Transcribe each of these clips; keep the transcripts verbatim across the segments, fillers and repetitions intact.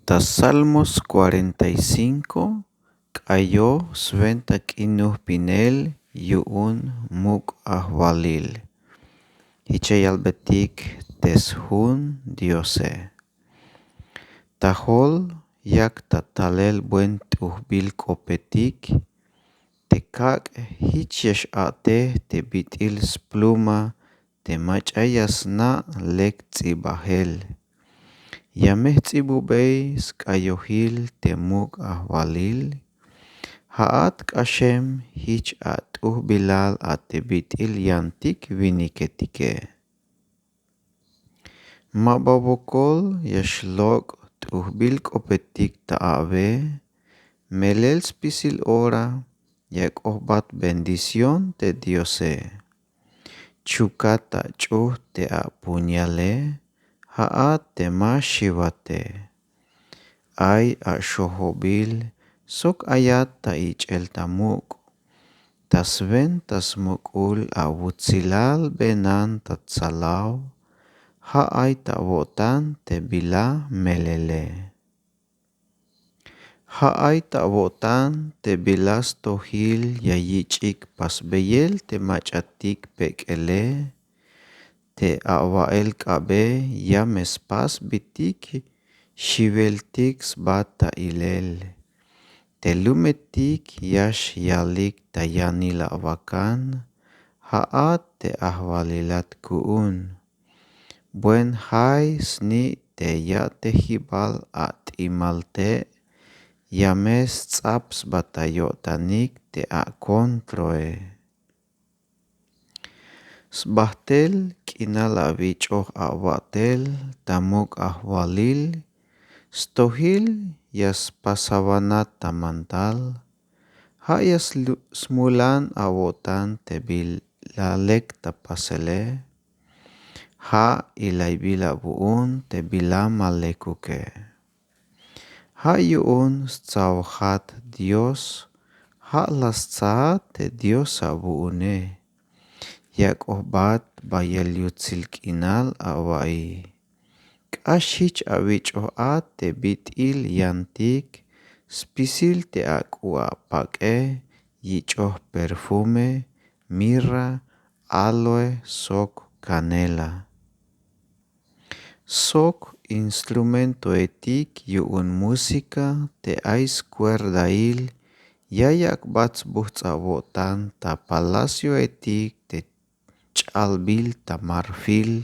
Ta Salmos cuarenta y cinco, k'ayoj swenta k'inujpinel yu'un muk' ajwalil. Jich ya yalbetik te sjun Diose. Ta jol yak ta talel buen t'ujbil k'opetik, te kak' jich ya x-a'tej te bit'il spluma te mach'a ya sna' lek ts'ibajel. Ya me jts'ibubey sk'ayojil te muk' ajwalil, ja'at k'axem jich at'ujbilal a te bit'il yantik winiketike. Ma ba wokol ya xlok' t'ujbil k'opetik ta awe, melel spisil ora ya k'ojbat bendición te Diose. Chukat ta ch'ujt te apuñale, ja'at te ma xiwate. Ay axojobil sok ayat ta ich'el ta muk'. Ta swenta smuk'ul awutsilal benan ta tsalaw, ja' ay ta awo'tan te bila melele. Ja' ay ta awo'tan te bila stojil ya yich'ik pasbeyel te mach'atik pek'ele, te awa'el k'abe ya me spas bitik xiweltik sba ta ilel. Te lumetik ya xyalik ta yanil awakan, ja'at te ajwalilat ku'un. Buen jay sni' te ya'tejibal at'imal te', ya me sts'ap sba ta yo'tanik te akontroe. Sbajtel k'inal awich'oj awa'tel ta muk' ajwalil, stojil ya spasawanat ta mantal, ja' ya slu- smulan awo'tan te bila lek ta pasele, ja' ilaybil awu'un te bila ma lekuke. Ja' yu'un stsawajat Dios, ja' la stsaat te Dios awu'une. Ya k'ojbat bayel yutsil k'inal awa'iy. K'ax jich awich'oj a te bit'il yantik spisil te ak'u apak'e yich'oj perfume, mirra, áloe sok canela. Sok instrumentoetik yu'un música te ay scuerdail ya yak'bat sbujts' awo'tan ta palacioetik te ch'albil ta marfil,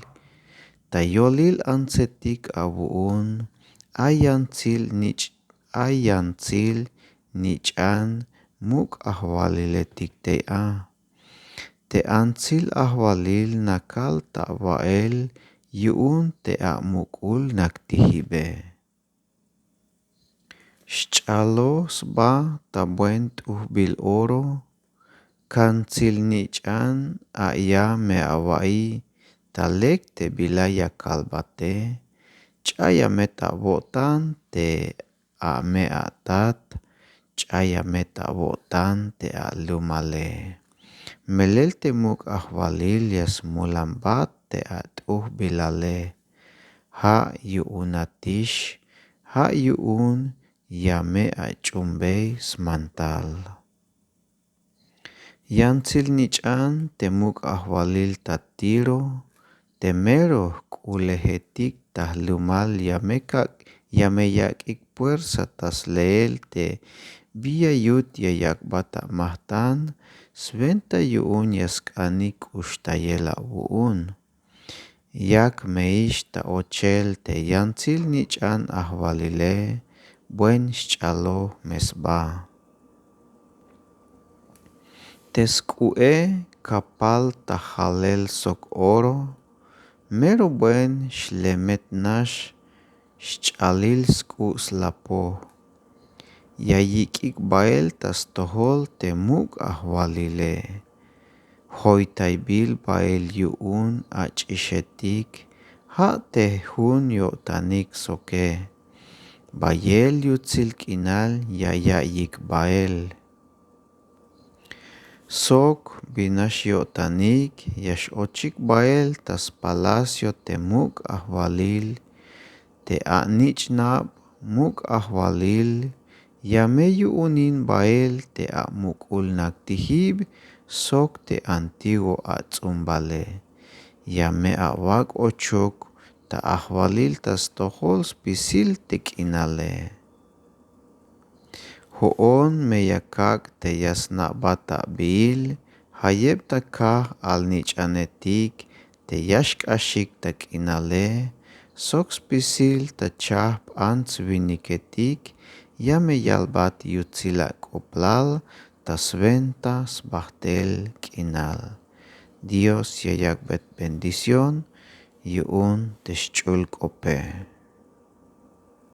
ta yolil antsetik awu'un ay yantsil nich' ay yantsil nich'an muk' ajwaliletik tey a. Te antsil ajwalil nakal ta wa'el yu'un te amuk'ul nak tijibe. Xch'aloj sba ta buen t'ujbil oro, kantsil nich'an aya me awa'iy ta lek te bila ya kalbate, ch'aya me ta awo'tan te ame atat, ch'aya me ta awo'tan te alumale. Melel te muk' ajwalil ya smulanbat te at'ujbilale, ja' yu'unatix, ja' yu'un ya me ach'uunbey smantal. Yantsil nich'an te muk' ajwalil ta Tiro, te mero jk'ulejetik ta jlumal ya me kak' ya me yak'ik puersa ta sleel te bi ya yut ya yak'bat amajt'an, swenta yu'un ya sk'anik k'uxtayel awu'un. Yak me'ix ta ochel te yantsil nich'an ajwalile, buen xch'aloj me sba. Te sk'u'e kapal ta jalel sok oro, mero buen xlemet nax xch'alil sk'u' slapoj. Ya yik'ik bael ta stojol te muk' ajwalile. Joytaybil bael yu'un ach'ixetik, ja' te jun yo'tanik soke. Bayel yutsil k'inal ya ya'iyik bael. Sok bin nax yo'tanik ya x-ochik bael ta spalacio te muk' ajwalil, te anich'nab Muk' ajwalil, ya me yu'unin bael te amuk'ul naktijib sok te antiguo ats'umbale. Ya me awak' ochuk ta ajwalil ta stojol spisil te k'inale. Jo'on me ya kak' te ya sna'bat ta abiil, jayeb ta kaj alnich'anetik te ya xk'axik ta k'inale, sok spisil ta chajp ants-winiketik, ya me yalbat yutsil ak'oblal ta swenta sbajt'el k'inal. Dios ya yak'bey bendición yu'un te xch'ul k'ope.